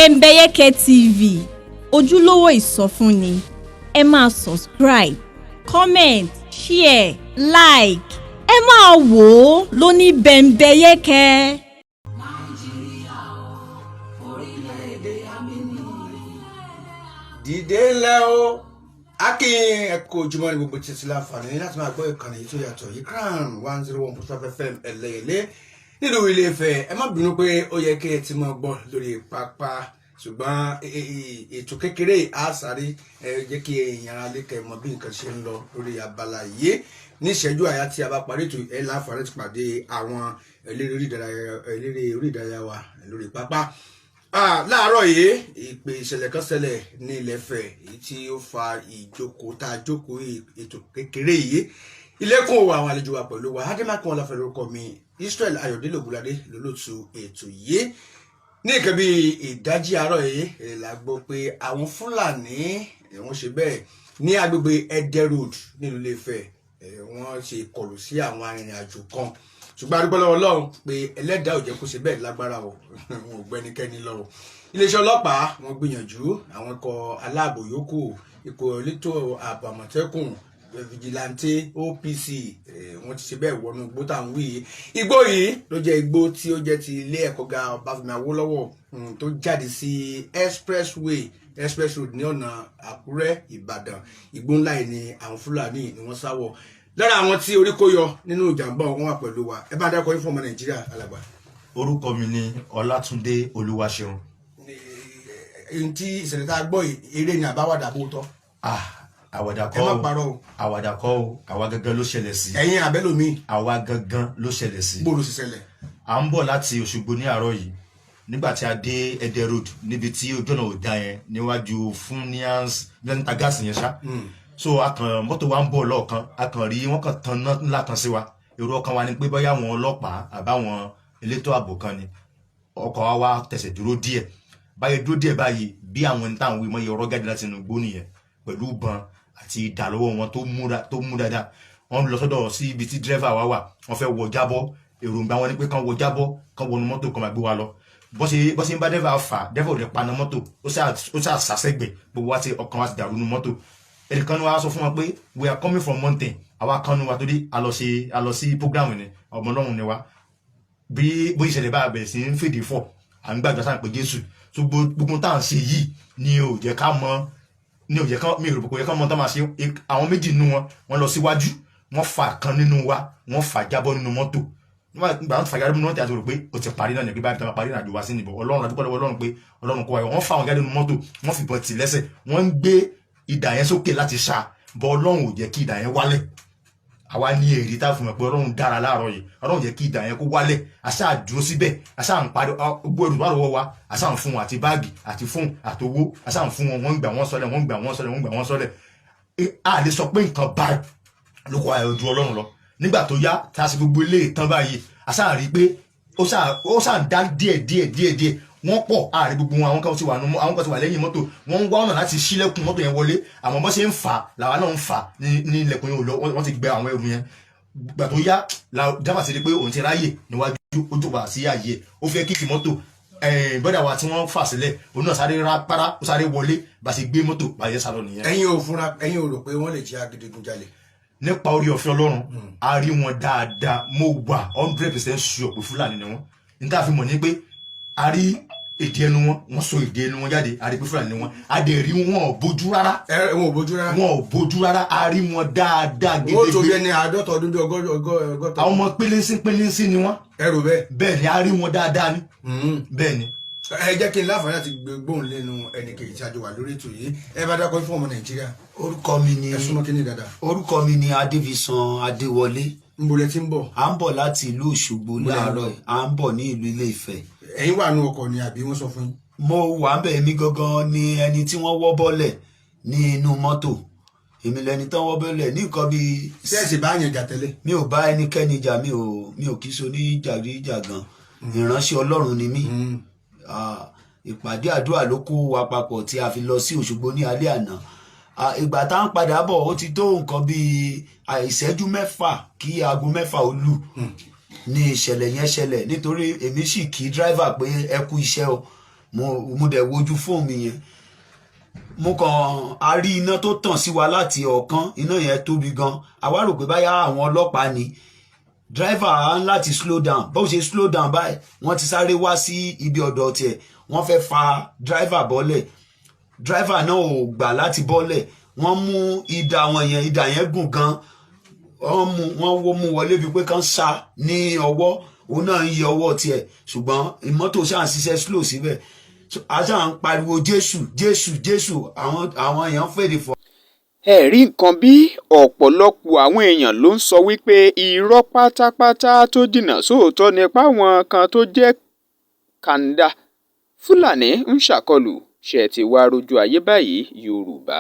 Bembeyeke TV, ojúlówó ìsọfúnni. Ẹ máa subscribe, comment, share, like. Ẹ máa wò ó lóní Bembeyeke. Nàìjíríà o, orílẹ̀-èdè àmìní. Dìde ńlẹ̀ o, akin ẹ̀kọ́ ojúmọ́ ní gbogbo títí láǹfààní láti máa gbọ́ ìkànnì yìí tó yàtọ̀ yìí, Crown 101.5 FM Ẹlẹ́yẹlé nílùú Ilé-Ifẹ̀. Ẹ má bínú pé ó yẹ kí ẹ ti máa gbọ́ lórí pápá, ṣùgbọ́n ètò kékeré àsáré ẹ jẹ́ kí èèyàn ara lè kẹ́ mọ̀ bí nǹkan ṣe ń lọ lórí abala yìí. Ní ìṣẹ́jú àyà tí a bá parí ètò, ẹ láǹfààní ti pàdé àwọn eléré orí ìdárayá wa lórí pápá. Láàárọ̀ yìí, ìpè ìṣẹ̀lẹ̀ kan ṣẹlẹ̀ ní Ilé-Ifẹ̀, èyí tí ó fa ìjókòó tá a jókòó ètò kékeré yìí. Ilẹ̀kùn òwò àwọn àlejò wa pẹ̀lú wa, Adémákin Ọláfẹ́ lórúkọ mi, Israel Ayọ̀délé Ògúnládé lólótú ètò yìí. Ní nǹkan bíi ìdájí àárọ̀ yìí la gbọ́ pé àwọn Fúlàní wọ́n ṣe bẹ́ẹ̀ ní agbègbè Ẹdẹ Road nílùú Ilé-Ifẹ̀, wọ́n ṣe ìkọlù sí àwọn arìnrìn-àjò kan. Ṣùgbọ́n a dúpẹ́ lọ́wọ́ Ọlọ́run pé ẹlẹ́dàá ò jẹ́ kó ṣe bẹ́ẹ̀ lágbára o, wọn ò gbẹ́nikẹ́ni lọ o. Iléeṣẹ́ ọlọ́pàá, wọ́n gbìyànjú, àwọn ikọ̀ aláàbò yòókù, ikọ̀ elétò ààbò, Àmọ̀tẹ́kùn, vigilante, OPC, wọ́n ti ṣe bẹ́ẹ̀ wọnú igbó tá à ń wí yìí. Igbó yìí ló jẹ́ igbó tí ó jẹ́ ti ilé ẹ̀kọ́ ga Ọbáfẹ́mi Awólọ́wọ̀ tó jáde sí expressway, express road ní ọ̀nà Àkúrẹ́ Ìbàdàn. Igbó ńlá yìí ni àwọn Fúlàní ni wọ́n sá wọ̀. Lára àwọn tí orí kó yọ nínú ìjàmbá wọn wà pẹ̀lú wa. Ẹ bá dákọ yín fún ọmọ Nàìjíríà, alàgbà. Orúkọ mi ni Ọlátúndé Olúwaṣeun. Èyí tí ìṣẹ̀lẹ̀ tá a gbọ́ yìí, eré ni àbáwádà bó tọ́? Ah, àwàdà Ẹ kọ́ má o. parọ́ o. Àwàdà kọ́ o, àwa gangan ló ṣẹlẹ̀ sí. Ẹ̀yin àbẹ́lòmíì? Àwa gangan ló ṣẹlẹ̀ sí. Bó ló ṣe ṣẹlẹ̀? À ń bọ̀ láti Òṣogbo ní àárọ̀ yìí. Nígbà tí a dé Ẹdẹ Road, níbi tí ojú ọ̀nà ò da yẹn, níwájú Fúnníàns lẹ́ńtà gáàsì yẹn ṣá, so a kàn mọ́tò wa ń bọ̀ lọ́ọ̀kan, a kàn rí wọ́n kàn tan iná ńlá kan sí wa. Èrò ọkàn wa ni pé bóyá àwọn ọlọ́pàá àbáwọn elétò ààbò kan ni. Ọkọ̀ wa wá tẹ̀sẹ̀ dúró díẹ̀ báyìí, dúró díẹ̀ báyìí, bí àwọn ẹni táwọn wí mọ́ yẹ ọ̀rọ̀ jáde láti inú igbó nìyẹn pẹ̀lú ìbọn àti idà lọ́wọ́ wọn tó múra tó mú dáadáa. Wọ́n lọ sọ́dọ̀ sí ibi tí dírẹ́fà wa wà, wọ́n fẹ́ wọ jábọ́. Èròǹgbà wọn ni pé kán wọ jábọ́, kán wọnú mọ́tò, kán máa gbé wa lọ. Bó ṣe ń bá dírẹ́fà fà, dírẹ́fà ò lè paná mọ́tò, ó ṣáà sàṣẹ́gbẹ̀. Gbogbo wa ti ọkàn wa ti dàrú nu mọ́tò. Ẹnìkan ni wàá sọ fún wa pé we are coming from mountain. Àwa kan nu wa torí a lọ sí program ni, ọmọ Ọlọ́run ni wa. Bí bó ìṣẹ̀lẹ̀ bá bẹ̀rẹ̀ sí ń fèdè fọ̀, à ń gbàgbọ́ sáà pé Jésù tó gbogbo tá à ń ṣe yìí ni ò jẹ́ ká mọ̀, ní ò jẹ́ ká mi ò rò pé kò yẹ ká mọ̀ tá máa ṣe. Àwọn méjì nínú wọn, wọ́n lọ síwájú, wọ́n fa kan nínú wa, wọ́n fà jábọ́ nínú mọ́tò. Nígbà wọn fà jábọ́ nínú mọ́tò, àti rò pé ó ti parí náà ní pé báyìí tá a máa parí ìrìnàjò wa sí níbọ̀. Ọlọ́run, àdúgbò lọ́wọ́ Ọlọ́run pé Ọlọ́run kó wa yọ. Wọ́n fà wọn jáde nínú mọ́tò, wọ́n fìbọn tì lẹ́sẹ̀, wọ́n ń gbé idà yẹn sókè láti ṣá bọ́. Ọlọ́run ò jẹ́ kí idà yẹn wálẹ̀. Àwa ní èrè tá a fún mi pé Ọlọ́run dára láàárọ̀ yìí. Ọlọ́run jẹ́ kí idà yẹn kó wálẹ̀. Àṣà dúró síbẹ̀, àṣà ń parí gbogbo ẹrù wà lọ́wọ́ wa, àṣà ń fún wọn, àti báàgì àti fóònù àtowó, àṣà ń fún wọn. Wọ́n ń gbà wọ́n sọlẹ̀, wọ́n ń gbà wọ́n sọlẹ̀, wọ́n ń gbà wọ́n sọlẹ̀. A lè sọ pé nǹkan báyìí ló kọ́ ayọ̀ ju Ọlọ́run lọ. Nígbà tó yá tá a ṣe gbogbo ilé ìtàn báyìí, àṣà rí i pé ó ṣáà ń dá díẹ̀ díẹ̀ díẹ̀ díẹ̀. Wọ́n pọ̀ ààrẹ gbogbo wọn. Àwọn kan ti wà nù, àwọn kan ti wà lẹ́yìn mọ́tò, wọ́n ń wá ọ̀nà láti ṣílẹ̀kùn mọ́tò yẹn wọlé. Àmọ́ bọ́ ṣe ń fà làwa náà ń fà ní ilẹ̀kùn yẹn ò lọ, wọ́n ti gbẹ àwọn ẹrù yẹn. Gbà tó yá la dábàá sí rí pé òun ti ráyè níwájú, ó jókòó sí ààyè, ó fẹ́ kick mọ́tò. Bọ́dà wa tí wọ́n fà sílẹ̀, òun náà sáré rá párá, ó sáré wọlé. Bá ṣe gbé mọ́tò bá yẹ sálọ nìyẹn. Ẹ̀yin ò fúnra, ẹ̀yin ò rò pé wọ́n lè jẹ́ adigunjalè? Nípa orí ọ̀fẹ́ Ọlọ́run, a rí wọn dáadáa. Mo wà 100% sure pé Fúlàní ni wọ́n. Ní tá a fi mọ̀ ní pé a rí èdè ẹnu wọn, wọ́n sọ èdè ẹnu wọn jáde, a rí pé Fúlàní ni wọ́n. A dẹ̀ rí wọn ò bójú rárá. Ẹ wọn ò bójú rárá? Wọn ò bójú rárá, a rí wọn dáadáa. Wọ́n tó bí Gédégbé. ẹni 50 ọdún, bí 60. Àwọn ọmọ pílínsín pílínsín ni wọ́n. Ẹ rò bẹ́ẹ̀? Bẹ́ẹ̀ ni, a rí wọn dáadáa ni, bẹ́ẹ̀ ni. Ẹ jẹ́ kí n láǹfààní àti gbóhùn lẹ́nu ẹnì kejì tí a jọ wà lórí ètò yìí. Ẹ bá dákọ fún ọmọ Nàìjíríà. Orúkọ mi ni Ẹ súnmọ́ kí ni dáadáa. Orúkọ mi ni Adéfisàn Adéwọlé. Ń bolẹ̀ tí ń bọ̀? À ń bọ̀ láti ìlú Òṣogbo láàárọ̀ yìí. À ń bọ̀ ní ìlú Ilé Ifẹ̀. Ẹ̀yin wà nù ọkọ̀ ni àbí wọ́n sọ fún yín? Mo wà ń bẹ̀. Èmi gangan ni ẹni tí wọ́n wọ́ bọ́lẹ̀ ní inú mọ́tò. Èmi lẹni tán wọ́ bọ́lẹ̀ ní nǹkan bíi Ṣẹ́ẹ̀sì bá yẹn jà tẹ́lẹ̀? Mi ò bá ẹnikẹ́ni jà. Mi ò kí so ní jàgídíjàgan. Ìránṣẹ́ Ọlọ́run ni mí. Ìpàdé àdúrà ló kó wa papọ̀ tí a fi lọ sí Òṣogbo ní alẹ́ àná. Ìgbà tá à ń padà bọ̀, ó ti tó nǹkan bíi ìṣẹ́jú 6 kí aago 6 ó lù ní ìṣẹ̀lẹ̀ yẹn ṣẹlẹ̀, nítorí èmi sì kí driver pé ẹ kú iṣẹ́ o. Mo dẹ̀ wojú fóònù mi yẹn, mo kàn a rí iná tó tàn sí wa láti ọ̀kan. Iná yẹn tóbi gan. A wá rò pé báyà àwọn ọlọ́pàá ni. Driver á ń láti slow down. Bó ṣe slow down báyìí, wọ́n ti sáré wá sí ibi ọ̀dọ̀ tiẹ̀. Wọ́n fẹ́ fa driver bọ́lẹ̀. Driver náà ò gbà láti bọ́lẹ̀. Wọ́n mú idà wọn yẹn, idà yẹn gùn gan. Wọ́n mú, wọ́n wó mú wọlé bíi pé kán sá ní ọwọ́. Òun náà ń yẹ ọwọ́ tiẹ̀, ṣùgbọ́n mọ́tò ṣáà ń ṣiṣẹ́ slow síbẹ̀. So, a ṣáà ń pariwo, "Jésù, Jésù, Jésù!" Àwọn èèyàn fèdè fọ́. Ẹ rí nǹkan bí ọ̀pọ̀lọpọ̀ àwọn èèyàn ló ń sọ wípé irọ́ pátápátá tó jìnnà sóòótọ́ ni páwọn kan tó jẹ́ kàńdá Fúlàní ń ṣàkọlù. Ṣé ẹ ti wáá rójú ayé báyìí, Yorùbá?